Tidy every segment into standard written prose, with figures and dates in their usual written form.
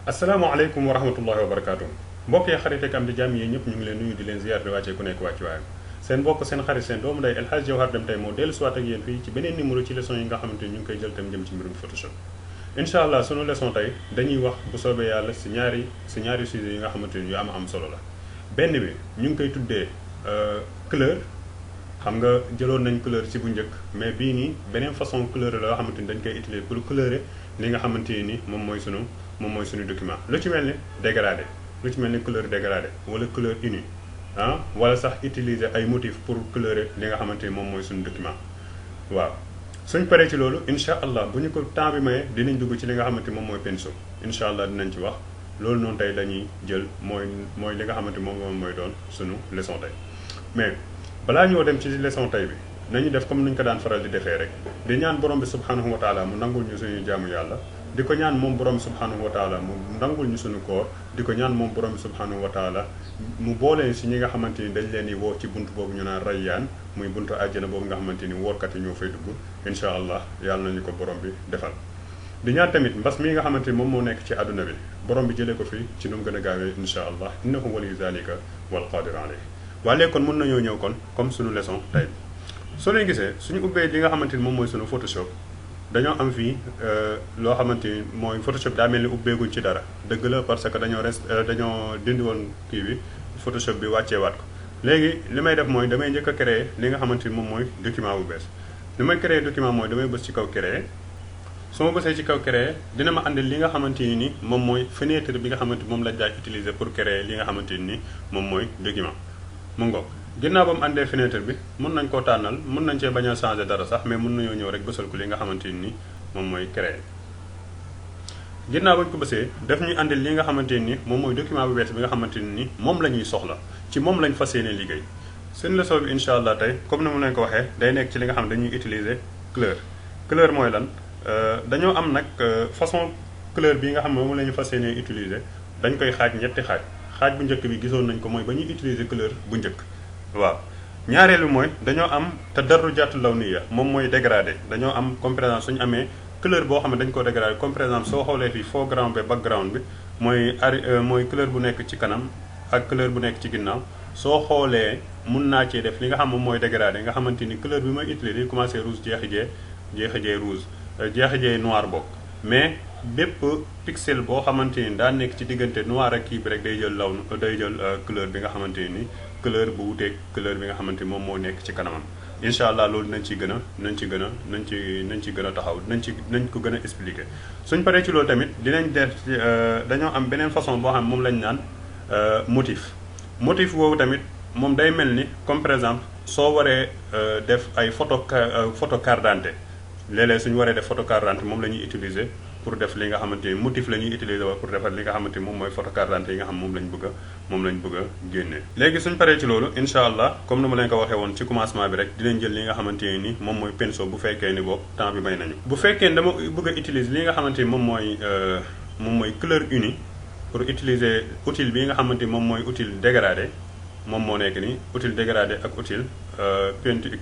asalaamaaleykum wa rahmatullahi wa barakaatu mbokk yi xarit ak am di jàmm yi ñëpp ñu ngi leen nuyu di leen ziyaar di wàccee ku nekk wàcc waayam seen mbokk seen xarit seen doomu day Elhadji Diawhar Dème tey moo dellu siwaat ak yéen fii ci beneen numéro ci leçon yi nga xamante ni ñu ngi koy jël tam jëm ci mbirum Photoshop incha allah sunu leçon tey dañuy wax bu soobee yàlla si ñaari sujets yi nga xamante ni yu am solo la benn bi ñu ngi koy tuddee couleur xam nga jëloon nañ couleur ci bu njëkk mais bii nii beneen façon couleur la yoo xamante ni dañ koy utiliser pour colorer li nga xamante ni moom mooy sunu document lu ci mel ni dégradé lu ci mel ni couleur dégradé wala couleur unie wala sax utiliser ay motifs pour colorer li nga xamante ni moom mooy suñu document waaw suñ paree ci loolu incha allah bu ñu ko temps bi mayee dinañ dugg ci li nga xamante ni moom mooy pinceau incha allah dinañ ci wax loolu noonu tey dañuy jël mooy li nga xamante ni moom mooy doon sunu leçon tey mais balaa ñoo dem ci leçon tey bi nañu def comme nuñ ko daan faral di defee rek di ñaan borom bi subhanahu wa taala mu nangul ñu suñu jaamu yàlla di ko ñaan moom borom bi subhanahu wa taala mu nangul ñu suñu koor di ko ñaan moom borom bi subhanahu wa taala mu boolee si ñi nga xamante ni dañ leen di woo ci buntu boobu ñu naan rayyaan muy buntu àjjana boobu nga xamante ni woorkat yi ñoo fay dugg incha allah yàlla nañu ko borom bi defal di ñaan tamit mbas mii nga xamante ni moom moo nekk ci àdduna bi borom bi jëlee ko fi ci nu mu gën a gaawee incha allah innahu waliyu zalika wal qadir alayh waaye kon mën nañoo ñëw kon comme suñu leçon tey soo leen gisee suñu ubbee li nga xamante ni moom mooy suñu Photoshop dañoo am fii loo xamante ni mooy Photoshop daa mel ni ubbeeguñ ci dara dëgg la parce que dañoo dindi woon kii bi Photoshop bi wàcceewaat ko léegi li may def mooy damay njëkk a créer li nga xamante ni moom mooy document bu bees li may créer document mooy damay bës ci kaw créer su ma bësee ci kaw créer dina ma andil li nga xamante ni moom mooy fenêtre bi nga xamante ni moom lañ daa utiliser pour créer li nga xamante ni moom mooy document mu ngoog ginnaaw ba mu àndee fenêtre bi mën nañ koo tànnal mën nañ cee bañ a changer dara sax mais mën nañoo ñëw rek bësal ko li nga xamante ni moom mooy créer ginnaaw bañ ko bësee daf ñuy àndil li nga xamante ni moom mooy document bu bees bi nga xamante ni moom la ñuy soxla ci moom lañ fas yéene liggéey seen leçon bi incha allah tey comme ni mu leen ko waxee day nekk ci li nga xam ne dañuy utiliser couleur mooy lan dañoo am nag façon couleur bi nga xam ne moom la ñu fas yéene utiliser dañ koy xaaj ñetti xaaj bu njëkk bi gisoon nañ ko mooy ba ñuy utiliser couleur bu njëkk waaw ñaareelu mooy dañoo am tadarrujaatu lawniya moom mooy dégradé dañoo am comme par exemple suñu amee couleur boo xam ne dañu ko dégradé comme par exemple soo xoolee fii foreground bi background bi mooy couleur bu nekk ci kanam ak couleur bu nekk ci ginnaaw soo xoolee mun naa cee def li nga xam moom mooy dégradé nga xamante ni couleur bi may utiliser commencé rouge jeexijee rouge jeexijee noir bokk mais bépp pixel boo xamante ni daa nekk ci diggante noir ak kii bi rek day jël couleur bi nga xamante ni couleur bu wuteeg couleur bi nga xamante ni moom moo nekk ci kanamam incha allah loolu nañ ci gën a taxaw nañ ko gën a expliquer suñ paree ci loolu tamit dinañ def dañoo am beneen façon boo xam moom lañ naan motif boobu tamit moom day mel ni comme par exemple soo waree def ay photo carte d'identité léeg-léeg suñu waree def photo carte d'identité moom la ñuy utiliser pour def li nga xamante ni motif la ñuy utiliser wala pour defar li nga xamante ni moom mooy photo carte d'identité yi nga xam moom lañ bëgg a génnee léegi suñ paree ci loolu incha allah comme ni ma leen ko waxee woon ci commencement bi rek dinañ jël li nga xamante ni moom mooy pinceau bu fekkee ni boobu temps bi may nañu bu fekkee ni dama bëgg a utiliser li nga xamante ni moom mooy couleur unie pour utiliser outil bi nga xamante ni moom mooy outil dégradé moom moo nekk ni outil dégradé ak outil peinture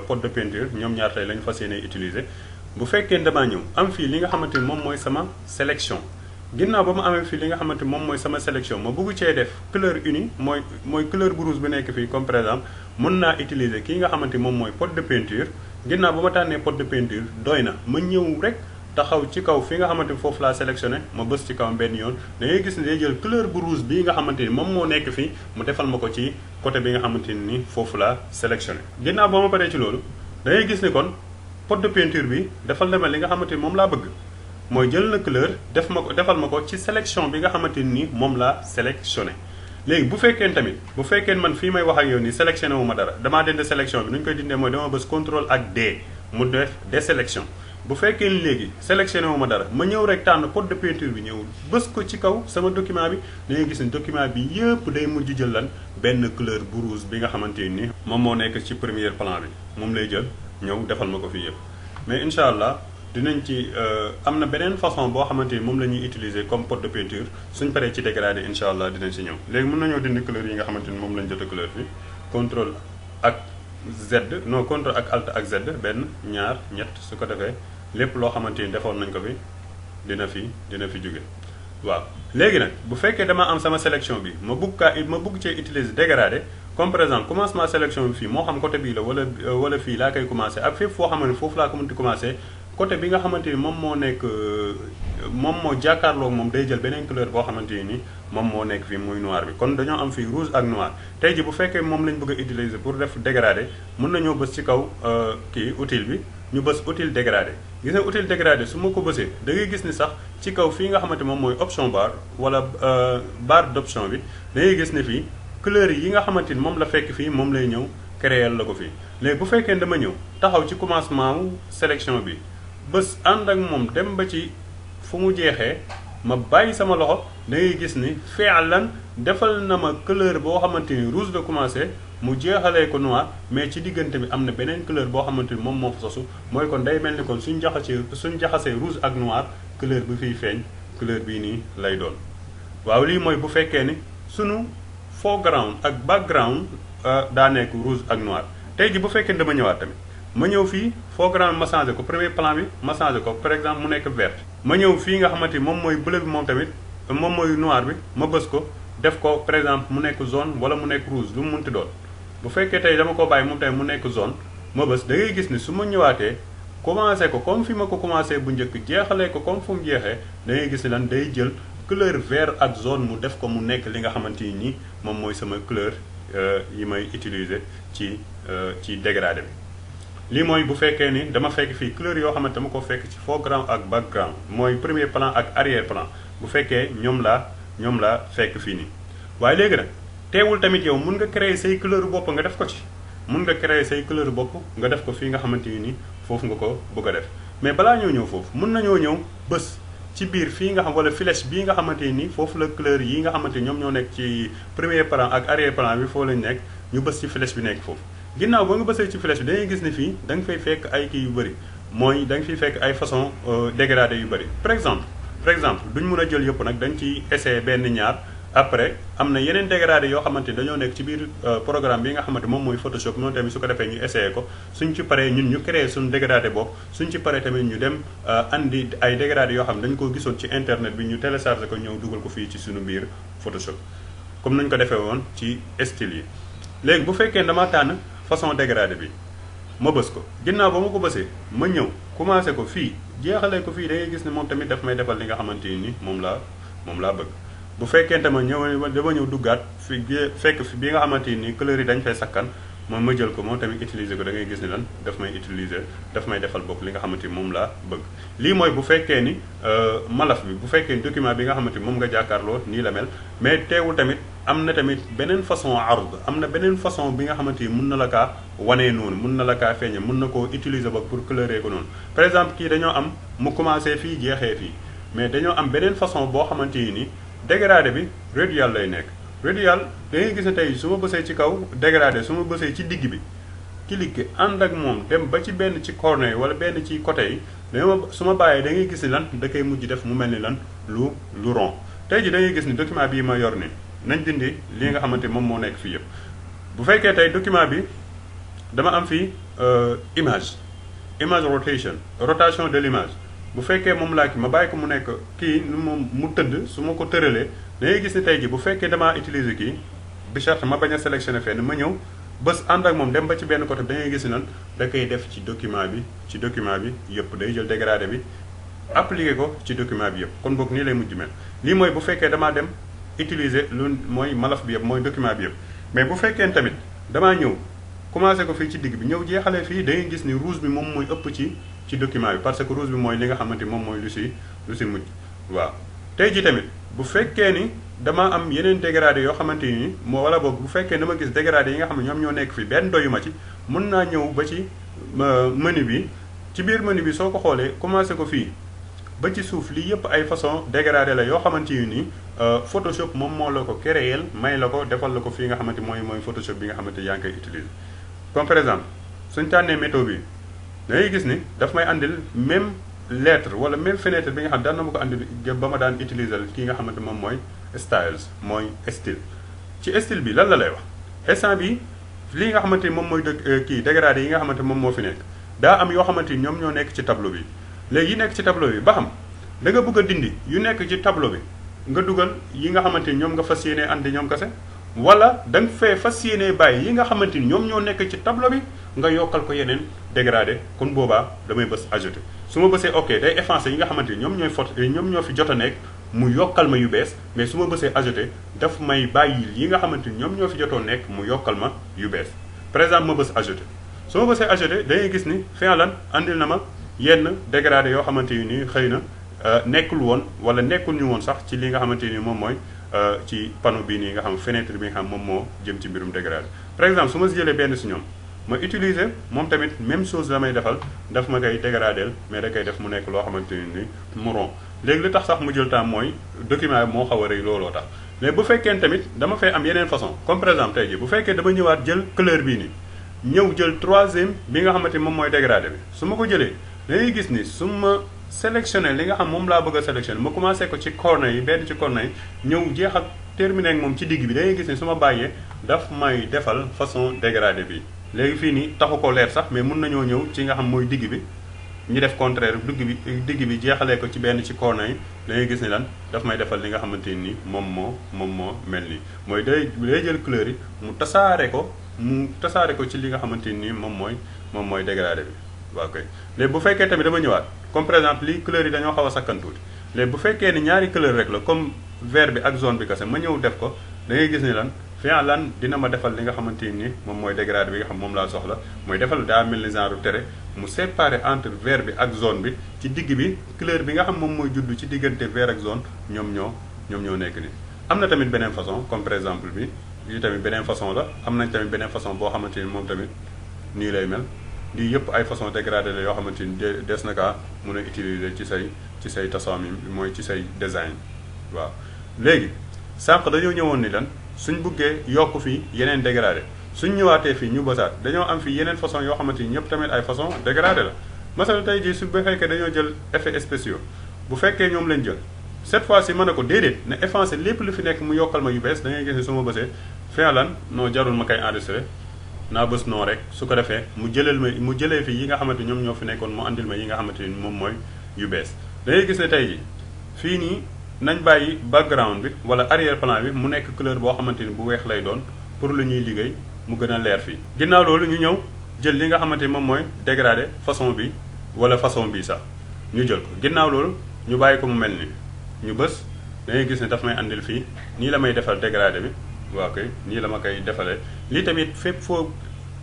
pot de peinture ñoom ñaar tey lañu fas yéene utiliser bu fekkee damaa ñëw am fii li nga xamante ni moom mooy sama sélection ginnaaw ba ma amee fii li nga xamante ni moom mooy sama sélection ma bëgg cee def couleur unie mooy couleur bu rouge bi nekk fii comme par exemple mën naa utiliser kii nga xamante ni moom mooy pot de peinture ginnaaw ba ma tànnee pot de peinture doy na ma ñëw rek taxaw ci kaw fi nga xamante ni foofu laa sélectionné ma bës ci kawam benn yoon da ngay gis ne day jël couleur bu rouge bii nga xamante ni moom moo nekk fii mu defal ma ko ci côté bi nga xamante ni foofu laa sélectionné ginnaaw ba ma paree ci loolu da ngay gis ni kon pot de peinture bi defal na ma li nga xamante ni moom laa bëgg mooy jël na couleur defal ma ko ci sélection bi nga xamante ni moom laa sélectionné léegi bu fekkee man fii may wax ak yow nii sélectionné wu ma dara damaa dindi sélection bi nu ñu koy dindee mooy dama bës contrôle ak D mu def désélection bu fekkee ni léegi sélectionné wu ma dara ma ñëw rek tànn pot de peinture bi ñëw bës ko ci kaw sama document bi da ngay gis ni document bi yëpp day mujj jël lan benn couleur bu rouge bi nga xamante ni moom moo nekk ci premier plan bi moom lay jël ñëw defal ma ko fii yëpp mais incha allah dinañ ci am na beneen façon boo xamante ni moom la ñuy utiliser comme pot de peinture suñ paree ci dégradé incha allah dinañ si ñëw léegi mën nañoo dindi couleur yi nga xamante ni moom lañ jot a couleur fi contrôle ak contrôle ak alt ak Z benn ñaar ñett su ko defee lépp loo xamante ni defoon nañ ko fi dina fi jóge waaw léegi nag bu fekkee dama am sama sélection bi ma bugg cee utiliser dégradé comme par exemple commencement sélection bi fii moo xam côté bii la wala fii laa koy commencé ak fépp foo xam ne foofu laa ko mënti commencé côté bi nga xamante ni moom moo nekk moom moo jàkkaarloog moom day jël beneen couleur boo xamante ni moom moo nekk fii muy noir bi kon dañoo am fii rouge ak noir tey ji bu fekkee moom lañ bëgg a utiliser pour def dégradé mën nañoo bës ci kaw kii outil bi ñu bës outil dégradé gis nga outil dégradé su ma ko bësee da ngay gis ni sax ci kaw fii nga xamante moom mooy option bar wala barre d'option bi da ngay gis ni fii couleur yi nga xamante ni moom la fekk fii moom lay ñëw créer la ko fii léegi bu fekkee dama ñëw taxaw ci commencement wu sélection bi bés ànd ak moom dem ba ci fu mu jeexee ma bàyyi sama loxo da ngay gis ni fi'lan defal na ma couleur boo xamante ni rouge la commencé mu jeexalee ko noir mais ci diggante bi am na beneen couleur boo xamante ni moom moo fa sosu mooy kon day mel ni kon suñ jaxasee rouge ak noir couleur bi fiy feeñ couleur bii nii lay doon. waaw lii mooy bu fekkee ni sunu foreground ak background daa nekk rouge ak noir tey ji bu fekkee dama ñëwaat tamit. ma ñëw fii foreground ma changé ko premier plan bi ma changé ko par exemple mu nekk vert ma ñëw fii nga xamante ni moom mooy bleu bi moom tamit moom mooy noir bi ma bës ko def ko par exemple mu nekk jaune wala mu nekk rouge lu mu munti doon bu fekkee tey dama ko bàyyi moom tamit mu nekk jaune ma bës da ngay gis ni su ma ñëwaatee commencé ko comme fi ma ko commencé bu njëkk jeexalee ko comme fu mu jeexee da ngay gis ni lan day jël couleur vert ak jaune mu def ko mu nekk li nga xamante ni nii moom mooy sama couleur yi may utiliser ci dégradé bi. lii mooy bu fekkee ni dama fekk fii couleur yoo xamante dama ko fekk ci foreground ak background mooy premier plan ak arrière plan bu fekkee ñoom laa fekk fii nii waaye léegi nag teewul tamit yow mun nga créer say couleur bopp nga def ko ci mun nga créer say couleur bopp nga def ko fii nga xamante ni foofu nga ko bëgg a def mais balaa ñoo ñëw foofu mun nañoo ñëw bés ci biir fii nga xam wala flèche bii nga xamante ni foofu la couleur yi nga xamante ni ñoom ñoo nekk ci premier plan ak arrière plan bi foofu lañ nekk ñu bés ci flèche bi nekk foofu ginnaaw ba nga bësee ci flèche bi da ngay gis ni fii da nga fay fekk ay kii yu bëri mooy da nga fiy fekk ay façon dégradé yu bëri par exemple duñ mën a jël yëpp nag dañ ci essayer benn ñaar après am na yeneen dégradé yoo xamante ni dañoo nekk ci biir programme bi nga xamante moom mooy Photoshop noonu tamit su ko defee ñu essayer ko suñ ci paree ñun ñu créer suñu dégradé bopp suñ ci paree tamit ñu dem andi ay dégradé yoo xam ne dañu ko gisoon ci internet bi ñu téléchargé ko ñëw dugal ko fii ci suñu biir Photoshop comme nañu ko defee woon ci style yi léegi bu fekkee dama tànn façon dégradé bi ma bës ko ginnaaw ba ma ko bësee ma ñëw commencé ko fii jeexalee ko fii da ngay gis ne moom tamit daf may defal li nga xamante ni moom laa bëgg bu fekkente ma dama ñëw duggaat fi fekk fi bi nga xamante ni couleur yi dañ fay sakkan moom ma jël ko moom tamit utiliser ko da ngay gis ni lan daf may defal bokk li nga xamante ni moom laa bëgg lii mooy bu fekkee ni malaf bi bu fekkee ni document bi nga xamante ni moom nga jàkkaarloo nii la mel mais teewul tamit am na tamit beneen façon ard am na beneen façon bi nga xamante ni mun na la kaa wanee noonu mun na la kaa feeñe mun na koo utiliser ba pour colorer ko noonu par exemple kii dañoo am mu commencé fii jeexee fii mais dañoo am beneen façon boo xamante ni dégradé bi radial lay nekk radial da ngay gis ne tey su ma bësee ci kaw dégradé su ma bësee ci digg bi cliquer ànd ak moom dem ba ci benn ci corner yi wala benn ci côté yi su ma bàyyee da ngay gis ni lan da koy mujj def mu mel ni lan lu rond tey ji da ngay gis ni document bii ma yor ni nañ dindi li nga xamante moom moo nekk fii yëpp bu fekkee tey document bi dama am fii image rotation de l'image bu fekkee moom laa ki ma bàyyi ko mu nekk kii moom mu tëdd su ma ko tëralee da ngay gis ni tey ji bu fekkee damaa utiliser kii bi charte ma bañ a sélectionné fenn ma ñëw bés ànd ak moom dem ba ci benn côté da ngay gis ni lan da koy def ci document bi yëpp day jël dégradé bi appliqué ko ci document bi yëpp kon boog nii lay mujj mel lii mooy bu fekkee damaa dem utiliser lu mooy malaf bi yëpp mooy document bi yëpp mais bu fekkee tamit damaa ñëw commencé ko fii ci digg bi ñëw jeexalee fii da ngay gis ni rouge bi moom mooy ëpp ci document bi parce que rouge bi mooy li nga xamante moom mooy lu si mujj waaw tey ji tamit bu fekkee ni dama am yeneen dégradé yoo xamante ni moo wala boog bu fekkee dama gis dégradé yi nga xam ne ñoom ñoo nekk fii benn doyu ma ci mën naa ñëw ba ci menu bi ci biir menu bi soo ko xoolee commencé ko fii ba ci suuf lii yëpp ay façon dégradé la yoo xamante ni Photoshop moom moo la ko créer may la ko defal la ko fii nga xamante mooy Photoshop bi nga xamante yaa ngi koy utiliser comme par exemple suñ tànnee méthode bi da ngay gis ni daf may andil même lettre wala même fenêtre bi nga xam daan na ma ko andil ba ma daan utiliser kii nga xamante moom mooy styles mooy style ci style bi lan la lay wax instant bi lii nga xamante ni moom mooy kii dégradé yi nga xamante moom moo fi nekk daa am yoo xamante ni ñoom ñoo nekk ci tableau bi léegi yi nekk ci tableau bi ba xam da nga bëgg a dindi yu nekk ci tableau bi nga dugal yi nga xamante ni ñoom nga fas yéene andi ñoom kese wala da nga fee fas yéene bàyyi yi nga xamante ni ñoom ñoo nekk ci tableau bi nga yokkal ko yeneen dégradé kon boobaa damay bës ajouté su ma bësee ok day effacé yi nga xamante ni ñoom ñoo fi jot a nekk mu yokkal ma yu bees mais su ma bësee ajouté daf may bàyyi yi nga xamante ni ñoom ñoo fi jotoo nekk mu yokkal ma yu bees par exemple ma bës ajouté su ma bësee ajouté da ngay gis ni fi'lan andil na ma yenn dégradé yoo xamante ni xëy na nekkul woon wala nekkul ñu woon sax ci li nga xamante ni moom mooy ci panneau bii nii nga xam fenêtre bi nga xam moom moo jëm ci mbirum dégradé par exemple su ma si jëlee benn si ñoom ma utiliser moom tamit même chose la may defal daf ma koy dégradeel mais da koy def mu nekk loo xamante ni mu rond léegi li tax sax mu jël temps mooy document bi moo xaw a rëy looloo tax mais bu fekkee tamit dama fay am yeneen façon comme par exemple tey jii bu fekkee dama ñëwaat jël couleur bii nii ñëw jël troisième bi nga xamante ni moom mooy dégradé bi su ma ko jëlee da ngay gis ni su ma sélectionné li nga xam moom laa bëgg a sélectionné ma commencé ko ci corner yi benn ci corner yi ñëw jeex ak terminé ak moom ci digg bi da ngay gis ni su ma bàyyee daf may defal façon dégradé bi léegi fii nii taxu ko leer sax mais mun nañoo ñëw ci nga xam mooy digg bi ñu def contraire digg bi jeexalee ko ci benn ci corner yi da ngay gis ni lan daf may defal li nga xamante ni moom moo mel nii mooy day jël couleur yi mu tasaare ko ci li nga xamante ni moom mooy dégradé bi waaw kay léegi bu fekkee tamit dama ñëwaat comme par exemple lii couleur yi dañoo xaw a sakkan tuuti léegi bu fekkee ni ñaari couleur rek la comme vert bi ak zone bi kese ma ñëw def ko da ngay gis ni lan fi'lan dina ma defal li nga xamante ni moom mooy dégradé bi nga xam moom laa soxla mooy defal daa mel ni genre tere mu séparer entre vert bi ak zone bi ci digg bi couleur bi nga xam moom mooy judd ci diggante vert ak zone ñoom ñoo nekk ni am na tamit beneen façon comme par exemple bi lii tamit beneen façon la am nañ tamit beneen façon boo xamante ni moom tamit nii lay mel lii yëpp ay façon dégradé la yoo xamante ni des na kaa mën a utiliser ci say tasaami mooy ci say design waaw léegi sànq dañoo ñëwoon ni lan suñ buggee yokk fii yeneen dégradé suñ ñëwaatee fii ñu bësaat dañoo am fii yeneen façon yoo xamante ni ñëpp tamit ay façon dégradé la masala tey jii su bu fekkee dañoo jël effets spéciaux bu fekkee ñoom lañ jël cette fois ci mën na ko déedéet na effacer lépp lu fi nekk mu yokkal ma yu bees da ngay gis ne su ma bësee fi'lan noo jarul ma koy enregistré naa bës non rek su ko defee mu jëlee fi yi nga xamante ñoom ñoo fi nekkoon mu andil ma yi nga xamante ni moom mooy yu bees da ngay gis ne tey jii fii nii nañ bàyyi background bi wala arrière plan bi mu nekk couleur boo xamante ni bu weex lay doon pour lu ñuy liggéey mu gën a leer fii ginnaaw loolu ñu ñëw jël li nga xamante ni moom mooy dégradé façon bi wala façon bii sax ñu jël ko ginnaaw loolu ñu bàyyi ko mu mel ni ñu bës da ngay gis ne daf may andil fii nii la may defal dégradé bi waaw kay nii la ma koy defalee lii tamit fépp foo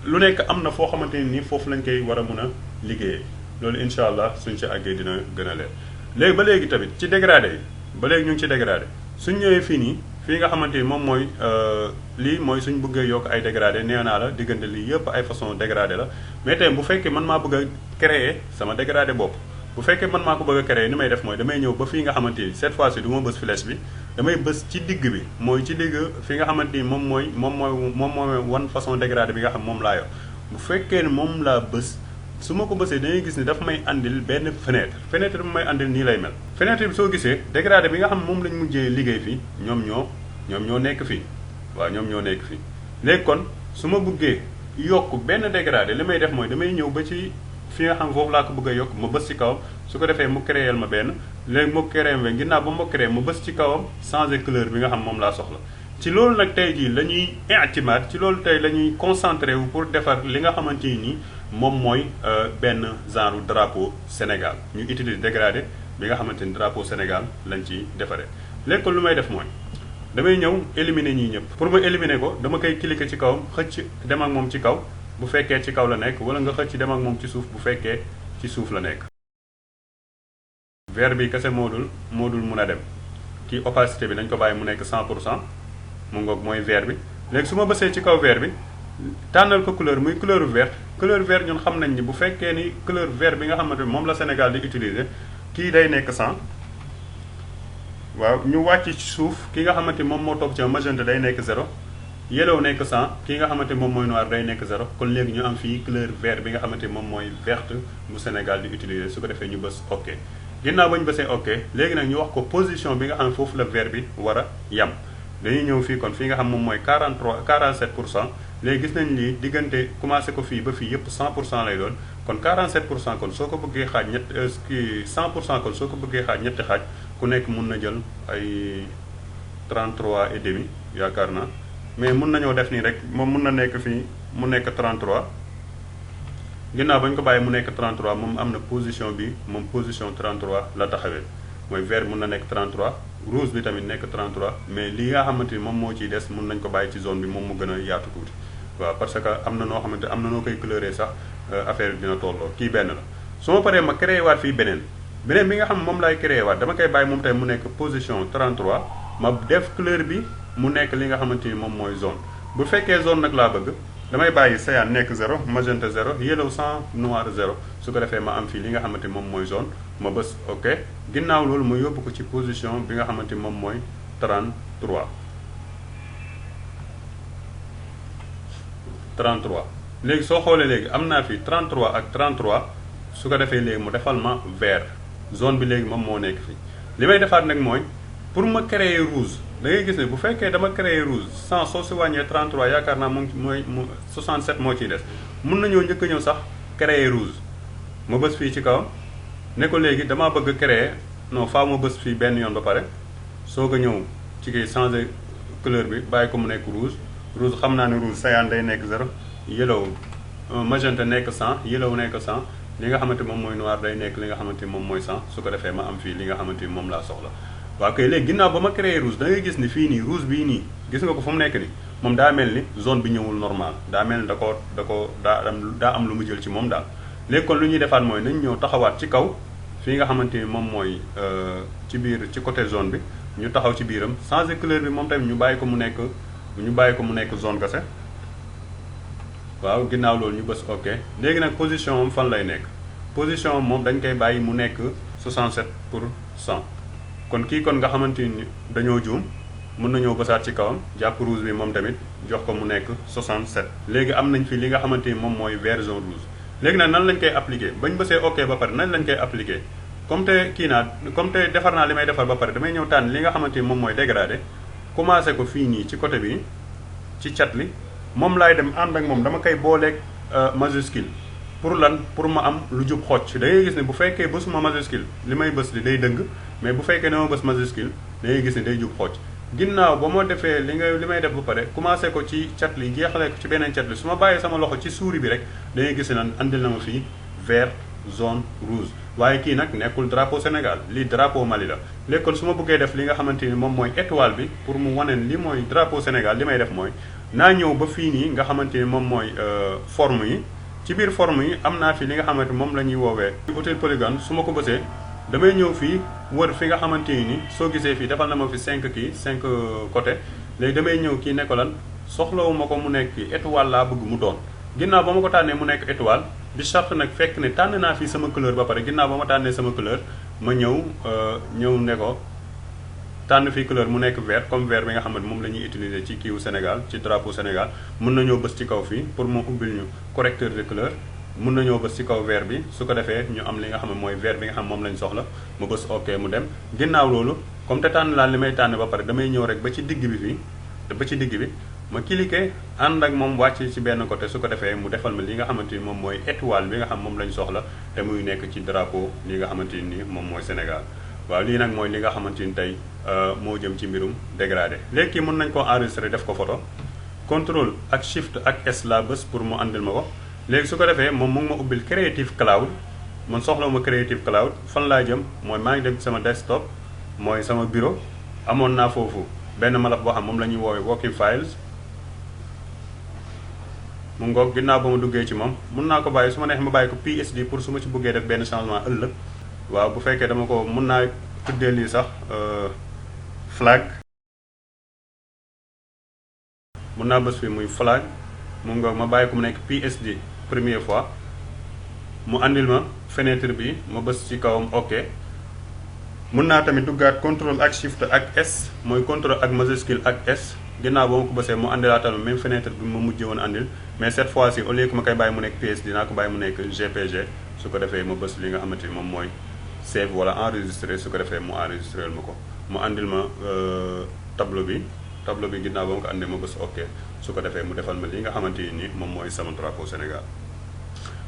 lu nekk am na foo xamante ni foofu lañ koy war a mën a liggéeyee loolu incha allah suñ ci àggee dina gën a leer léegi ba léegi tamit ci dégradé yi ba léegi ñu ngi ci dégradé suñ ñëwee fii nii fii nga xamante ni moom mooy lii mooy suñ bëggee yokk ay dégradé nee naa la diggante lii yëpp ay façon dégradé la mais tey bu fekkee man maa bëgg a créer sama dégradé bopp bu fekkee man maa ko bëgg a créer ni may def mooy damay ñëw ba fii nga xamante ni cette fois ci du ma bës flèche bi damay bës ci digg bi mooy ci digg fi nga xamante ni moom mooy wan façon dégradé bi nga xam moom laa yor bu fekkee ne moom laa bës su ma ko bësee dañuy gis ni dafa may andil benn fenêtre bi may andil nii lay mel fenêtre bi soo gisee dégradé bi nga xam moom lañ mujjee liggéey fii ñoom ñoo nekk fii waaw ñoom ñoo nekk fii léegi kon su ma bëggee yokk benn dégradé li may def mooy damay ñëw ba ci fi nga xam foofu laa ko bëgg a yokk ma bës ci kawam su ko defee mu créer ma benn léegi mu créer ma ginnaaw ba ma créer ma bës ci kawam changer couleur bi nga xam moom laa soxla ci loolu nag tey jii la ñuy i'timaad ci loolu tey la ñuy concentré wu pour defar li nga xamante ni moom mooy benn genre drapeau Sénégal ñu utiliser dégradé bi nga xamante ni drapeau Sénégal lañ ci defaree léegi kon lu may def mooy damay ñëw éliminer ñii ñëpp pour ma éliminer ko dama koy cliquer ci kawam xëcc dem ak moom ci kaw bu fekkee ci kaw la nekk wala nga xëcc dem ak moom ci suuf bu fekkee ci suuf la nekk vert bi kese moo dul mun a dem kii opacité bi dañ ko bàyyi mu nekk 100% mu ngoog mooy vert bi léegi su ma bësee ci kaw vert bi tànnal ko couleur muy couleur vert ñun xam nañ ni bu fekkee ni couleur vert bi nga xamante ni moom la Sénégal di utiliser kii day nekk 100 waaw ñu wàcc ci suuf ki nga xamante ni moom moo toog ci magenta day nekk 0 yellow nekk 100 ki nga xamante ni moom mooy noir day nekk 0 kon léegi ñu am fii couleur vert bi nga xamante ni moom mooy verte bu Sénégal di utiliser su ko defee ñu bës ok ginnaaw ba ñu bësee ok léegi nag ñu wax ko position bi nga xam ne foofu la vert bi war a yam dañuy ñëw fii kon fii nga xam moom mooy 47% léegi gis nañ lii diggante commencé ko fii ba fii yëpp 100% lay doon kon 47% kon soo ko bëggee xaaj 100% kon soo ko bëggee xaaj ñetti xaaj ku nekk mun na jël ay 33 et demi yaakaar naa mais mun nañoo def nii rek moom mun na nekk fii mu nekk 33 ginnaaw ba ñu ko bàyyi mu nekk 33 moom am na position bi moom position 33 la taxawee mooy vert mun na nekk 33 rouge bi tamit nekk 33 mais li nga xamante ni moom moo ciy des mun nañ ko bàyyi ci zone bi moom mu gën a yaatu tuuti waaw parce que am na noo xamante am na noo koy couleurer sax affaire bi dina tolloo kii benn la su ma paree ma créé waat fii beneen bi nga xam moom laay créé waat dama koy bàyyi moom tamit mu nekk position 33 ma def couleur bi mu nekk li nga xamante ni moom mooy zone bu fekkee zone nag laa bëgg damay bàyyi cyan nekk 0 magenta 0 yellow 100 noir 0 su ko defee ma am fii li nga xamante ni moom mooy zone ma bës ok ginnaaw loolu ma yóbbu ko ci position bi nga xamante ni moom mooy 33 léegi soo xoolee léegi am naa fi 33 ak 33 su ko defee léegi mu defal ma vert zone bi léegi moom moo nekk fii li may defaat nag mooy pour ma créer rouge da ngay gis ne bu fekkee dama créer rouge 100 soo si wàññee 33 yaakaar naa moom mooy 67 moo ciy des mun nañoo njëkk a ñëw sax créer rouge ma bës fii ci kawam ne ko léegi damaa bëgg créer non faa ma bës fii benn yoon ba pare soog a ñëw ci kii changer couleur bi bàyyi ko mu nekk rouge xam naa ne rouge cyan day nekk 0 yellow magenta nekk 100 yellow nekk 100 li nga xamante moom mooy noir day nekk li nga xamante moom mooy 100 su ko defee ma am fii li nga xamante ni moom laa soxla waaw kay léegi ginnaaw ba ma créé rouge da ngay gis ni fii nii rouge bii nii gis nga ko fu mu nekk ni moom daa mel ni zone bi ñëwul normal daa mel ni daa am lu mu jël ci moom daal léegi kon lu ñuy defaat mooy nañ ñëw taxawaat ci kaw fii nga xamante ni moom mooy ci biir ci côté zone bi ñu taxaw ci biiram changer couleur bi moom tamit ñu bàyyi ko mu nekk zone kese waaw ginnaaw loolu ñu bës ok léegi nag position moom fan lay nekk position moom dañ koy bàyyi mu nekk 67%. kon kii kon nga xamante ni dañoo juum mën nañoo bësaat ci kawam jàpp rouge bi moom tamit jox ko mu nekk 67 léegi am nañ fi li nga xamante ni moom mooy vert jaune rouge léegi nag nan lañ koy appliquer bañ bësee ok ba pare nan lañ koy appliquer comme te defar naa li may defar ba pare damay ñëw tànn li nga xamante ni moom mooy dégradé commencé ko fii nii ci côté bi ci cat li moom laay dem ànd ak moom dama koy booleeg majuscule pour lan pour ma am lu jub xocc da ngay gis ne bu fekkee bësuma majuscule li may bës li day dëng mais bu fekkee ne ma bës majuscule da ngay gis ne day jub xocc ginnaaw ba ma defee li may def ba pare commencé ko ci cat li jeexale ko ci beneen cat li su ma bàyyee sama loxo ci souris bi rek da ngay gis ne andil na ma fii vert jaune rouge waaye kii nag nekkul drapeau Sénégal lii drapeau Mali la léegi kon su ma bëggee def li nga xamante ni moom mooy étoile bi pour mu waneen li mooy drapeau Sénégal li may def mooy naa ñëw ba fii nii nga xamante ni moom mooy forme yi ci biir forme yi am naa fi li nga xamante moom la ñuy woowee hôtel polygone su ma ko bësee damay ñëw fii wër fi nga xamante ni soo gisee fii defal na ma fi 5 côté léegi damay ñëw kii ne ko lan soxlawuma ko mu nekk étoile laa bëgg mu doon ginnaaw ba ma ko tànnee mu nekk étoile di charte nag fekk ne tànn naa fii sama couleur ba pare ginnaaw ba ma tànnee sama couleur ma ñëw ne ko tànn fii couleur mu nekk vert comme vert bi nga xamante moom la ñuy utiliser ci kiiwu Sénégal ci drapeau Sénégal mën nañoo bës ci kaw fii pour mu ubbil ñu correcteur de couleur mën nañoo bës ci kaw vert bi su ko defee ñu am li nga xam ne mooy vert bi nga xam moom lañ soxla mu bës ok mu dem ginnaaw loolu comme te tànn laan li may tànn ba pare damay ñëw rek ba ci digg bi fii ma cliquer ànd ak moom wàcc ci benn côté su ko defee mu defal ma li nga xamante ni moom mooy étoile bi nga xam moom lañ soxla te muy nekk ci drapeau li nga xamante ni moom mooy Sénégal waaw lii nag mooy li nga xamante ni tey moo jëm ci mbirum dégradé léegi mën nañ ko enregistrer def ko photo contrôle ak shift ak S la bés pour mu àndil ma ko léegi su ko defee moom mu ngi ma ubbil Creative Cloud man soxla ma Creative Cloud fan laa jëm mooy maa ngi dem sama desktop mooy sama bureau amoon naa foofu benn malaf boo xam moom la ñuy woowee working files mu ngoog ginnaaw ba ma duggee ci moom mun naa ko bàyyi su ma neex ma bàyyi ko PSD pour su ma ci bëggee def benn changement ëllëg waaw bu fekkee dama ko mun naa tuddee lii sax flag mun naa bës fi muy flag mu ngoog ma bàyyi ko mu nekk PSD première fois mu andil ma fenêtre bi ma bës ci kawam ok mun naa tamit duggaat contrôle ak shift ak S mooy contrôle ak majuscule ak S ginnaaw ba ma ko bësee mu andilaatal ma même fenêtre bi ma mujjee woon andil mais cette fois ci au lieu que ma koy bàyyi mu nekk PSD dinaa ko bàyyi mu nekk GPG su ko defee ma bës li nga xamante ni moom mooy save wala enregistré su ko defee mu enregistré ma ko mu andil ma tableau bi ginnaaw ba ma ko andee ma bës ok su ko defee mu defal ma li nga xamante ni moom mooy sama drapeau Sénégal.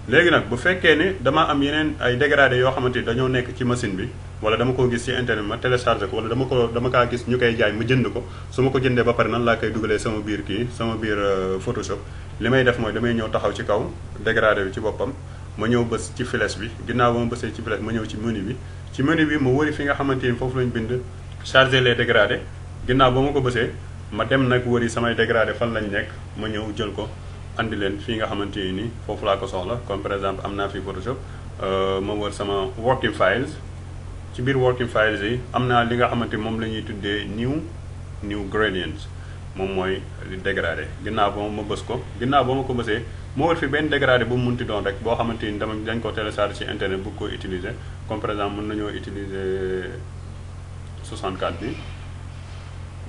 léegi nag bu fekkee ni damaa am yeneen ay dégradé yoo xamante ni dañoo nekk ci machine bi wala dama ko gis ci internet ma téléchargé ko wala dama kaa gis ñu koy jaay ma jënd ko su ma ko jëndee ba pare nan laa koy dugalee sama biir sama biir Photoshop li may def mooy damay ñëw taxaw ci kaw dégradé bi ci boppam ma ñëw bës ci flèche bi ginnaaw ba ma bësee ci flèche ma ñëw ci menu bi ma wëri fi nga xamante ni foofu lañ bind charger les dégradés ginnaaw ba ma ko bësee ma dem nag wëri samay dégradé fan lañ nekk ma ñëw jël ko andi leen fii nga xamante ni foofu laa ko soxla comme par exemple am naa fi Photoshop ma wër sama working files ci biir working files yi am naa li nga xamante ni moom la ñuy tuddee new gradients moom mooy dégradé ginnaaw ba ma bës ko ginnaaw ba ma ko bësee ma wër fi benn dégradé bu mu munti doon rek boo xamante ni dañ ko télécharger ci internet bu ko utiliser comme par exemple mën nañoo utiliser 64 bi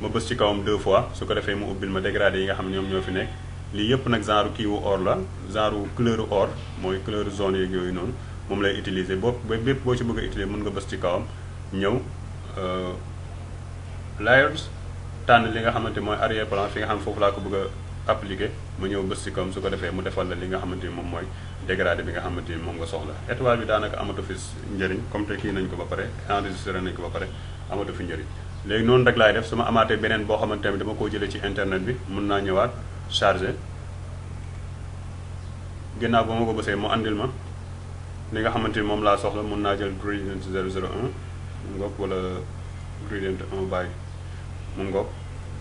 ma bës ci kawam 2 fois su ko defee mu ubbil ma dégradé yi nga xam ne ñoom ñoo fi nekk lii yëpp nag genre kii wu or la genre couleur or mooy couleur zone yeeg yooyu noonu moom lay utiliser bépp boo ci bëgg a utiliser mën nga bës ci kawam ñëw layers tànn li nga xamante mooy arrière plan fi nga xam foofu laa ko bëgg a appliquer ma ñëw bës ci kawam su ko defee mu defal la li nga xamante ni moom mooy dégradé bi nga xamante ni moom nga soxla étoile bi daanaka amatu fi njëriñ comme te kii nañ ko ba pare enregistré nañ ko ba pare amatu fi njëriñ léegi noonu rek laay def su ma amaatee beneen boo xamante ne dama koo jëlee ci internet bi mën naa ñëwaat chargé ginnaaw ba ma ko bësee mu andil ma li nga xamante ni moom laa soxla mën naa jël gradient 001 mu ngoog wala gradient 1 by mu ngoog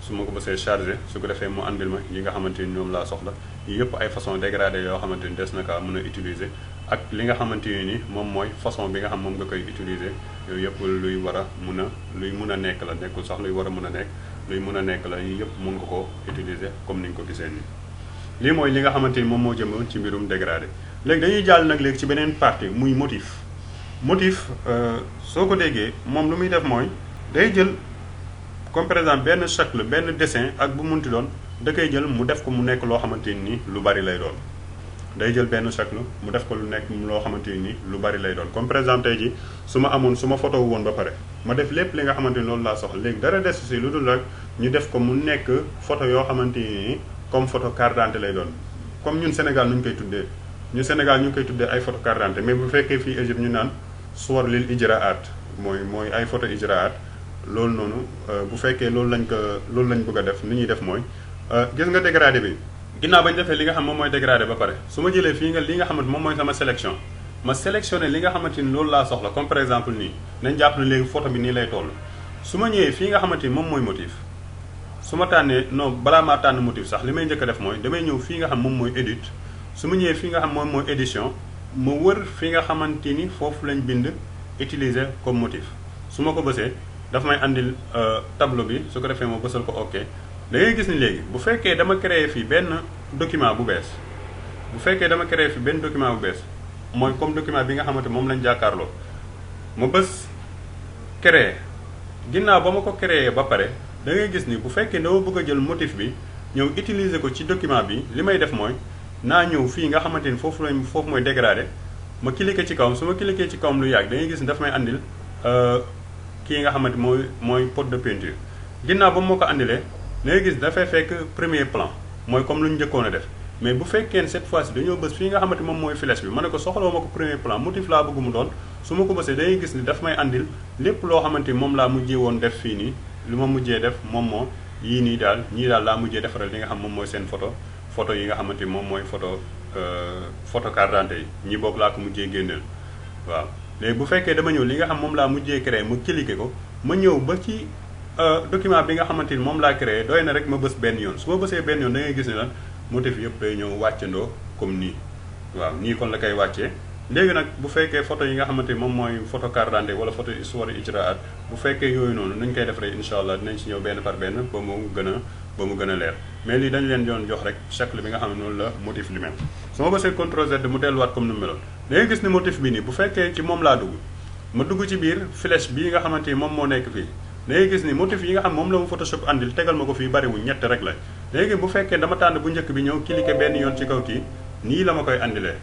su ma ko bësee chargé su ko defee mu andil ma yi nga xamante ni ñoom laa soxla yi yëpp ay façon dégradé yoo xamante ni des na kaa mën a utiliser ak li nga xamante ni moom mooy façon bi nga xam moom nga koy utiliser yooyu yëpp luy war a luy mun a nekk la nekkul sax luy war a mun a nekk luy mun a nekk la yi yëpp mun nga ko utiliser comme ni nga ko gisee nii lii mooy li nga xamante ni moom moo jëmoon ci mbirum dégradé léegi dañuy jàll nag léegi ci beneen partie muy motif soo ko déggee moom lu muy def mooy day jël comme par exemple benn shakl benn dessin ak bu munti doon da koy jël mu def ko mu nekk loo xamante ni lu bari lay doon day jël benn shakl mu def ko lu nekk loo xamante ni lu bari lay doon comme par exemple tey ji su ma photo woon ba pare ma def lépp li nga xamante ni loolu laa soxla léegi dara des si lu dul rek ñu def ko mu nekk photo yoo xamante ni comme photo carte d'identité lay doon comme ñun Sénégal nu ñu koy tuddee ñu Sénégal ñu ngi koy tuddee ay photo carte d'identité mais bu fekkee fii Égypte ñu naan suwar lil ijraat mooy ay photo ijraat loolu noonu bu fekkee loolu lañ bëgg a def ni ñuy def mooy gis nga dégradé bi ginnaaw bañ defee li nga xam moom mooy dégradé ba pare su ma jëlee fii nga li nga xamante moom mooy sama sélection ma sélectionné li nga xamante ni loolu laa soxla comme par exemple nii nañ jàpp ne léegi photo bi nii lay toll su ma ñëwee fii nga xamante ni moom mooy motif su ma tànnee non balaa maa tànn motif sax li may njëkk a def mooy damay ñëw fii nga xam moom mooy edit su ma ñëwee fii nga xam moom mooy édition ma wër fi nga xamante ni foofu lañ bind utiliser comme motif su ma ko bësee daf may andil tableau bi su ko defee ma bësal ko ok da ngay gis ni léegi bu fekkee dama créé fii benn document bu bees mooy comme document bi nga xamante moom lañ jàkkaarloo ma bës créé ginnaaw ba ma ko créé ba pare da ngay gis ni bu fekkee dama bëgg a jël motif bi ñëw utiliser ko ci document bi li may def mooy naa ñëw fii nga xamante ni foofu mooy dégradé ma cliquer ci kawam su ma cliquer ci kawam lu yàgg da ngay gis ni daf may andil kii nga xamante mooy pot de peinture ginnaaw ba ma ko andilee da ngay gis dafay fekk premier plan mooy comme lu ñu njëkkoon a def mais bu fekkee ne cette fois-ci dañoo bës fii nga xamante moom mooy flèche bi ma ne ko soxla ma ko premier plan motif laa bëgg mu doon su ma ko bësee da ngay gis ni daf may andil lépp loo xamante ni moom laa mujjee woon def fii nii li ma mujjee def moom moo yii nii daal ñii daal laa mujjee defaral li nga xam moom mooy seen photo yi nga xamante ni moom mooy photo carte d'identité yi ñi boog laa ko mujjee génneel waaw léegi bu fekkee dama ñëw li nga xam moom laa mujjee créé ma cliquer ko ma ñëw ba ci document bi nga xamante ni moom laa créé doy na rek ma bës benn yoon su ma bësee benn yoon da ngay gis ne lan motif yëpp day ñëw wàccandoo comme nii waaw nii kon la koy wàccee léegi nag bu fekkee photo yi nga xamante ni moom mooy photo carte d'identité wala photo histoire ijraat bu fekkee yooyu noonu nuñ koy def rek incha allah dinañ ci ñëw benn par benn ba mu gën a leer mais lii dañ leen doon jox rek chaque bi nga xam ne noonu la motif li mel su ma bësee CTRL Z mu delluwaat comme ni mu meloon da ngay gis ni motif bi nii bu fekkee ci moom laa dugg ma dugg ci biir flèche bii nga xamante ni moom moo nekk fii da ngay gis ni motif yi nga xam moom la mu Photoshop andil tegal ma ko fii bariwul ñett rek la léegi bu fekkee dama tànn bu njëkk bi ñëw cliquer benn yoon ci kaw kii nii la ma koy andilee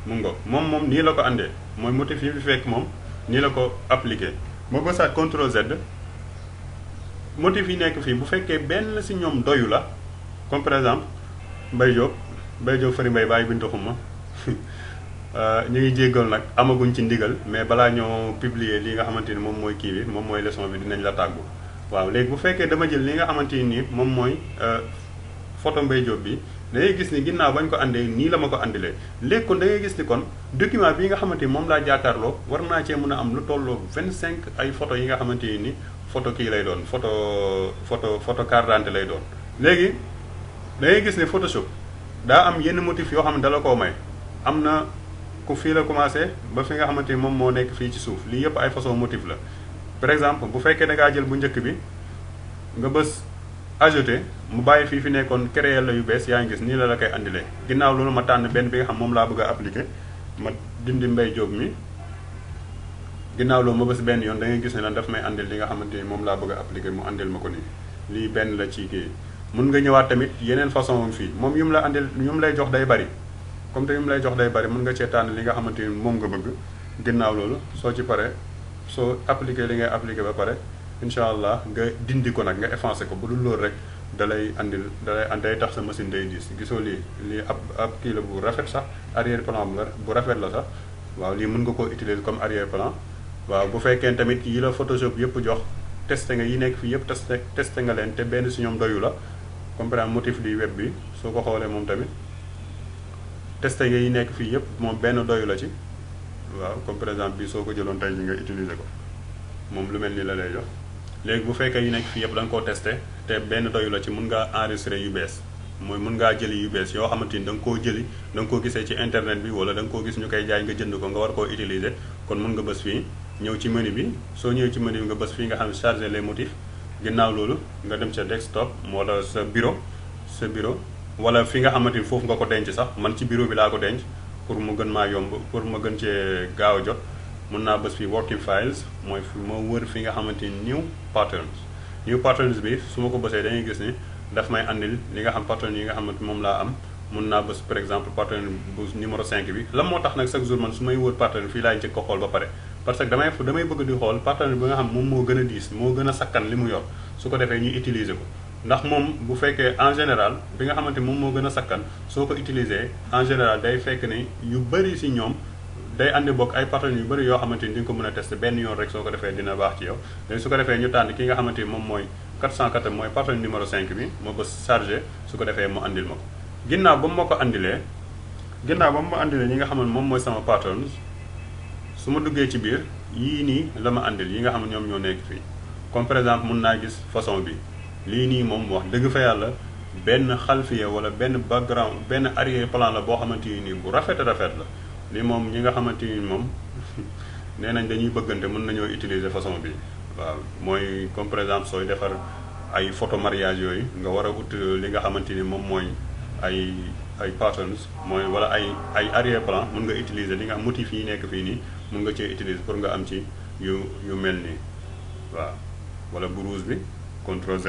mu ngo moom nii la ko andee mooy motif yi fi fekk moom nii la ko appliqué ma bësaat CTRL Z motif yi nekk fii bu fekkee benn si ñoom doyu la comme par exemple Mbaye Diop Fari Mbaye bàyyi bintu xuma ñu ngi jéggal nag amaguñ ci ndigal mais balaa ñoo publier li nga xamante ni moom mooy kii bi moom mooy leçon bi dinañ la tàggu waaw léegi bu fekkee dama jël li nga xamante ni moom mooy photo Mbaye Diop bi da ngay gis ni ginnaaw bañ ko andee nii la ma ko andilee léegi kon da ngay gis ni kon document bi nga xamante ni moom laa jàkkaarloo war naa cee mën a am lu tolloo 25 ay photo yi nga xamante ni photo kii lay doon photo carte d'identité lay doon. léegi da ngay gis ni Photoshop daa am yenn motif yoo xam ne dala koo may am na ku fii la commencé ba fi nga xamante ni moom moo nekk fii ci suuf lii yëpp ay façon motif la par exemple bu fekkee da ngaa jël bu njëkk bi nga bës ajouté mu bàyyi fii fi nekkoon créer la yu bees yaa ngi gis nii la koy andilee ginnaaw loolu ma tànn benn bi nga xam moom laa bëgg a appliqué ma dindi Mbaye Diop mi ginnaaw loolu ma bës benn yoon da ngay gis ne lan daf may andil li nga xamante ni moom laa bëgg a appliqué mu andil ma ko nii lii benn la ci kii mun nga ñëwaat tamit yeneen façon fii moom yu mu la andil yu mu lay jox day bari comme te yu mu lay jox day bari mun nga cee tànn li nga xamante ni moom nga bëgg ginnaaw loolu soo ci pare soo appliqué li ngay appliqué ba pare incha allah nga dindi ko nag nga effacé ko bu dul loolu rek dalay andil day tax sa machine day diis gisoo lii ab kii la bu rafet sax arrière plan bu rafet la sax waaw lii mën nga koo utiliser comme arrière plan waaw bu fekkee tamit yi la Photoshop yëpp jox testé nga yi nekk fii yëpp testé nga leen te benn si ñoom doyu la comme par exemple motif di web bi soo ko xoolee moom tamit testé nga yi nekk fii yëpp moom benn doyu la ci waaw comme par exemple bi soo ko jëloon tey ji nga utiliser ko moom lu mel ni la lay jox léegi bu fekkee yi nekk fii yëpp da nga koo testé te benn doyu la ci mun ngaa enregistré yu bees mooy mun ngaa jëli yu bees yoo xamante ni da nga koo jëli da nga koo gisee ci internet bi wala da nga koo gis ñu koy jaay nga jënd ko nga war koo utiliser kon mun nga bës fii ñëw ci menu bi soo ñëwee ci menu bi nga bës fii nga xam ne charger les motifs ginnaaw loolu nga dem ca desktop wala sa bureau wala fi nga xamante ni foofu nga ko denc sax man ci bureau bi laa ko denc pour mu gën maa yomb pour ma gën cee gaaw a jot mun naa bës fii working files mooy fi ma wër fi nga xamante ni new patterns bi su ma ko bësee dañuy gis ni daf may andil li nga xam pattern yi nga xamante moom laa am mun naa bës par exemple pattern bu numéro 5 bi lan moo tax nag chaque jour man su may wër pattern fii laay njëkk ko xool ba pare parce que damay bëgg di xool pattern bi nga xam moom moo gën a diis moo gën a sakkan li mu yor su ko defee ñu utiliser ko ndax moom bu fekkee en général bi nga xamante moom moo gën a sakkan soo ko utiliser en général day fekk ni yu bëri si ñoom day andi bokk ay pattern yu bëri yoo xamante ni di nga ko mën a tester benn yoon rek soo ko defee dina baax ci yow léegi su ko defee ñu tànn ki nga xamante ni moom mooy 404 mooy pattern numéro 5 bi ma bës chargé su ko defee mu andil ma ko ginnaaw ba mu ma ko andilee ñi nga xam ne moom mooy sama patterns su ma duggee ci biir yii nii la ma andil yi nga xam ne ñoom ñoo nekk fii comme par exemple mun naa gis façon bi lii nii moom wax dëgg fa yàlla benn xalfiya wala benn background benn arrière plan la boo xamante ni nii bu rafet la lii moom ñi nga xamante ni moom nee nañ dañuy bëggante mën nañoo utiliser façon bi waaw mooy comme par exemple sooy defar ay photo mariage yooyu nga war a ut li nga xamante ni moom mooy ay patterns mooy wala ay arrière plan mën nga utiliser li nga xam motif yi nekk fii nii mën nga cee utiliser pour nga am ci yu mel nii waaw wala bu rouge bi CTRL Z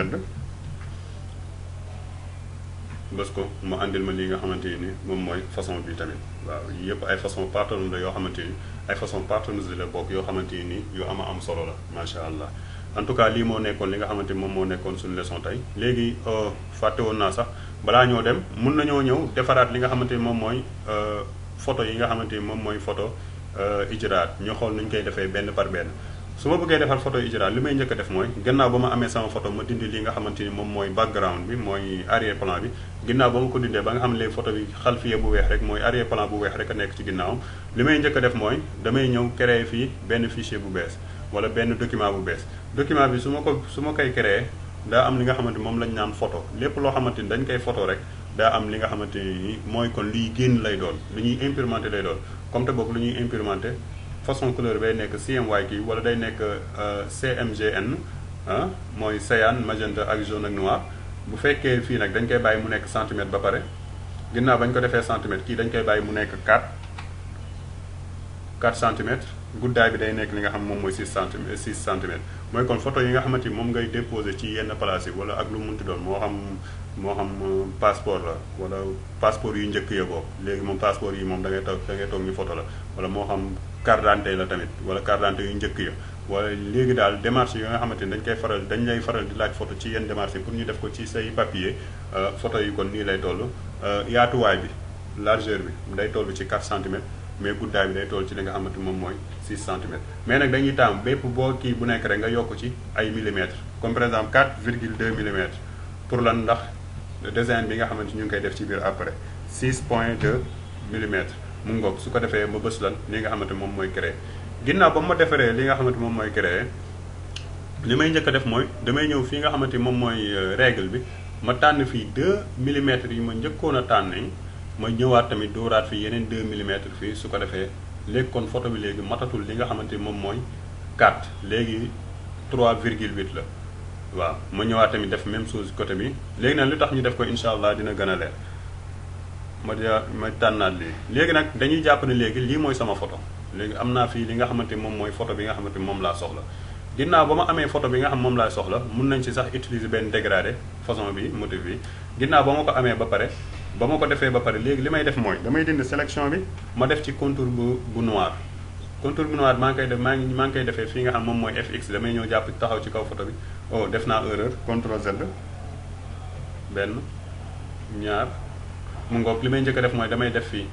bës ko mu andil ma li nga xamante ni moom mooy façon bi tamit waaw yëpp ay façon pattern la yoo xamante ni ay façon patterns la bokk yoo xamante ni yu am solo la macha allah en tout cas lii moo nekkoon li nga xamante ni moom moo nekkoon suñu leçon tey léegi fàtte woon naa sax balaa ñoo dem mun nañoo ñëw defaraat li nga xamante ni moom mooy photo yi nga xamante ni moom mooy photo ijraat ñu xool nuñ koy defee benn par benn su ma bëggee defar photo ijraat li may njëkk a def mooy gannaaw ba ma amee sama photo ma dindi li nga xamante ni moom mooy background bi mooy arrière plan bi ginnaaw ba ma ko dindee ba nga xam ne léegi photo bi xalfiya bu weex rek mooy arrière plan bu weex rek a nekk ci ginnaawam li may njëkk a def mooy damay ñëw créer fii benn fichier bu bees wala benn document bu bees document bi su ma koy créer daa am li nga xamante ni moom lañ naan photo lépp loo xamante ni dañ koy photo rek daa am li nga xamante ni mooy kon liy génn lay doon lu ñuy imprimenter lay doon comme te boog lu ñuy imprimenter façon couleur bay nekk CMYK wala day nekk CMGN mooy cyan magenta ak jaune ak noir bu fekkee fii nag dañ koy bàyyi mu nekk centimètre ba pare ginnaaw bañ ko defee centimètre kii dañ koy bàyyi mu nekk 4 centimètres guddaay bi day nekk li nga xam moom mooy 6 centimètres mooy kon photo yi nga xamante ni moom ngay déposé ci yenn place yi wala ak lu munti doon moo xam passeport la wala passeport yu njëkk ya boobu léegi moom passeport yi moom da ngay toog ñu photo la wala moo xam carte d'identité la tamit wala carte d'identité yu njëkk ya wala léegi daal démarche yi nga xamante ni dañ lay faral di laaj photo ci yenn démarche yi pour ñu def ko ci say papier photo yi kon nii lay toll yaatuwaay bi largeur bi day toll ci 4 centimètres mais guddaay bi day toll ci li nga xamante moom mooy 6 centimètres mais nag dañuy taamu bépp boo kii bu nekk rek nga yokk ci ay millimètres comme par exemple 4,2 millimètres pour lan ndax design bi nga xamante ñu ngi koy def ci biir après 6,2 millimètres mu ngoog su ko defee ma bës lan li nga xamante moom mooy créer ginnaaw ba ma defaree li nga xamante moom mooy créer li may njëkk a def mooy damay ñëw fii nga xamante moom mooy règle bi ma tànn fii 2 millimètres yi ma njëkkoon a tànn ma ñëwaat tamit dóoraat fii yeneen 2 millimètres fii su ko defee léegi kon photo bi léegi matatul li nga xamante moom mooy 4 léegi 3,8 la waaw ma ñëwaat tamit def même chose côté bi léegi nag lu tax ñu def ko incha allah dina gën a leer ma tànnaat lii léegi nag dañuy jàpp ne léegi lii mooy sama photo léegi am naa fii li nga xamante moom mooy photo bi nga xamante moom laa soxla ginnaaw ba ma amee photo bi nga xam moom laa soxla mun nañ ci sax utiliser benn dégradé façon bi motif bi ginnaaw ba ma ko amee ba pare ba ma ko defee ba pare léegi li may def mooy damay dindi sélection bi ma def ci contour bu noir contour bu noir maa ngi koy def maa ngi koy defee fii nga xam moom mooy fx damay ñëw jàpp taxaw ci kaw photo bi oh def naa erreur CTRL Z benn ñaar mu ngoog li may njëkk a def mooy damay def fii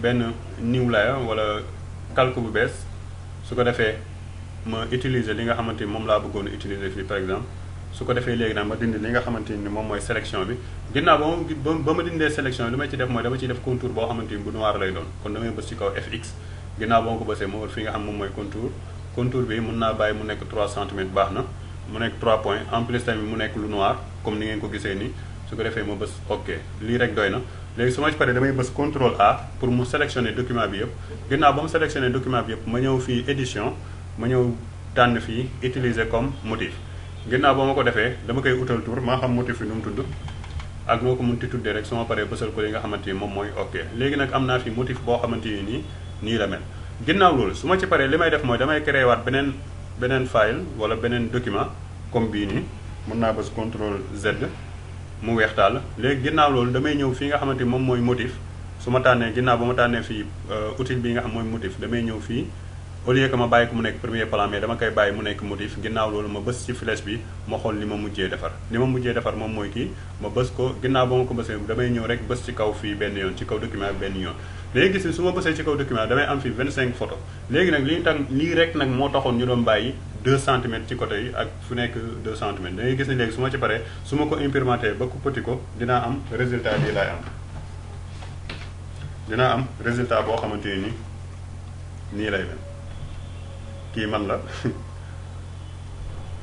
benn new layer wala calque bu bees su ko defee ma utiliser li nga xamante ni moom laa bëggoon a utiliser fii par exemple su ko defee léegi nag ma dindi li nga xamante ni moom mooy sélection bi ginnaaw ba ma dindee sélection bi li ma ci def mooy dama ciy def contour boo xamante ni bu noir lay doon kon damay bës ci kaw fx ginnaaw ba ma ko bësee ma wër fi nga xam moom mooy contour bi mën naa bàyyi mu nekk 3 centimètres baax na mu nekk 3 points en plus tamit mu nekk lu noir comme ni ngeen ko gisee nii su ko defee ma bës ok lii rek doy na léegi su ma ci paree damay bës CTRL A pour mu sélectionner document bi yëpp ginnaaw ba mu sélectionner document bi yëpp ma ñëw fii édition ma ñëw tànn fii utiliser comme motif ginnaaw ba ma ko defee dama koy utal tour maa xam motif bi nu mu tudd ak noo ko mënti tuddee rek su ma paree bësal ko li nga xamante ni moom mooy ok léegi nag am naa fi motif boo xamante ni nii la mel ginnaaw loolu su ma ci paree li may def mooy damay créé waat beneen file wala beneen document comme bii nii mën naa bës CTRL Z mu weex taal léegi ginnaaw loolu damay ñëw fii nga xamante ni moom mooy motif su ma tànnee ginnaaw ba ma tànnee fii outil bi nga xam mooy motif damay ñëw fii au lieu que ma bàyyi ko mu nekk premier plan mais dama koy bàyyi mu nekk motif ginnaaw loolu ma bës ci flèche bi ma xool li ma mujjee defar moom mooy kii ma bës ko ginnaaw ba ma ko bësee damay ñëw rek bës ci kaw fii benn yoon ci kaw document bi benn yoon léegi gis ni su ma bësee ci kaw document damay am fii 25 photos léegi nag lii rek nag moo taxoon ñu doon bàyyi 2 centimètres ci côté yi ak fu nekk 2 centimètres da ngay gis ni léegi su ma ci paree su ma ko imprimanté ba kuppati ko dinaa am résultat bii laay am dinaa am résultat boo xamante ni nii lay mel kii man la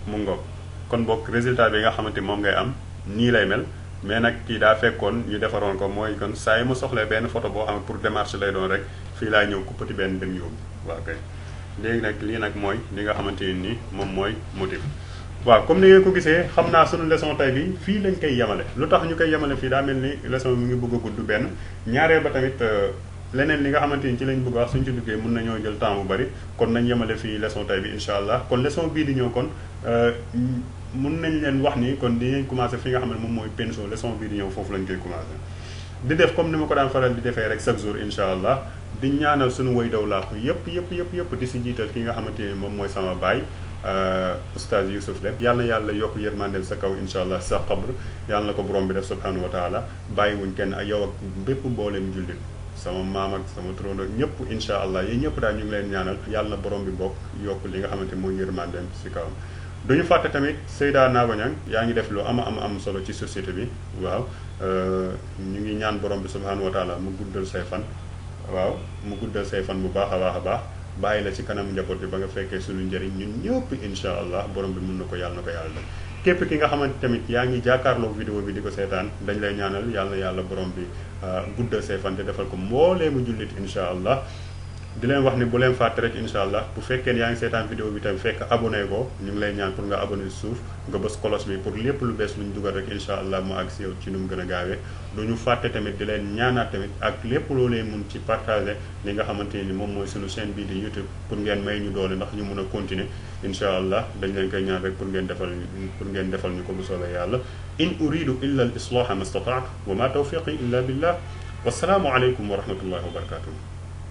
mu ngoog kon bokk résultat bi nga xamante moom ngay am nii lay mel mais nag kii daa fekkoon ñu defaroon ko mooy kon saa yi ma soxlee benn photo boo xam ne pour démarche lay doon rek fii laay ñëw kuppati benn dem yóbbu waaw kay léegi nag lii nag mooy li nga xamante ni moom mooy motif waaw comme ni ngeen ko gisee xam naa sunu leçon tay bi fii lañ koy yemale lu tax ñu koy yemale fii daa mel ni leçon mi ngi bëgg a gudd benn ñaareel ba tamit leneen li nga xamante ni ci lañ bëgg wax suñ ci duggee mën nañoo jël temps bu bari kon nañ yemale fii leçon tay bi incha allah kon leçon bii di ñëw kon mën nañ leen wax ni kon dinañ commencé fi nga xam ne moom mooy pinceau leçon bii di ñëw foofu lañ koy commencé di def comme ni ma ko daan faral di defee rek chaque jour incha allah di ñaanal suñu way daw laaxu yëpp di si jiital ki nga xamante ni moom mooy sama baay Oustaz Youssouf Dème yàlla yokk yërmandem sa kaw incha allah sa xabr yàlla na ko borom bi def subhanahu wa taala bàyyiwuñ kenn ak yow ak bépp mbooleem jullit sama maam ak sama turandoo ñëpp incha allah yéen ñëpp daal ñu ngi leen ñaanal yàlla na borom bi bokk yokk li nga xamante mooy yërmandem si kawam duñu fàtte tamit Seyda Nabañang yaa ngi def lu am solo ci société bi waaw ñu ngi ñaan borom bi subhanahu wa taala mu guddal say fan waaw mu guddal say fan bu baax a baax bàyyi la ci kanam njaboot bi ba nga fekkee suñu njëriñ ñun ñëpp incha allah borom bi mun na ko yàlla def képp ki nga xamante tamit yaa ngi jàkkaarloo vidéo bi di ko seetaan dañ lay ñaanal yàlla borom bi guddal say fan te defal ko mbooleemu jullit incha allah di leen wax ni bu leen fàtte rek incha allah bu fekkee yaa ngi seetaan vidéo bi tam fekk abonné ko ñu ngi lay ñaan pour nga abonné suuf nga bës cloche bi pour lépp lu bees lu ñu dugal rek incha allah mu àgg si yow ci nu mu gën a gaawee du ñu fàtte tamit di leen ñaanaat tamit ak lépp loo leen mun ci partager li nga xamante ni moom mooy suñu chaîne bii di YouTube pour ngeen may ñu doole ndax ñu mun a continuer incha allah dañ leen koy ñaan rek pour ngeen defal ñu ko bu soobee yàlla in uridu illa al islaha ma stataat wa ma tawfiqi illa billah wassalaamu aleykum wa rahmatullahi wa barakatuh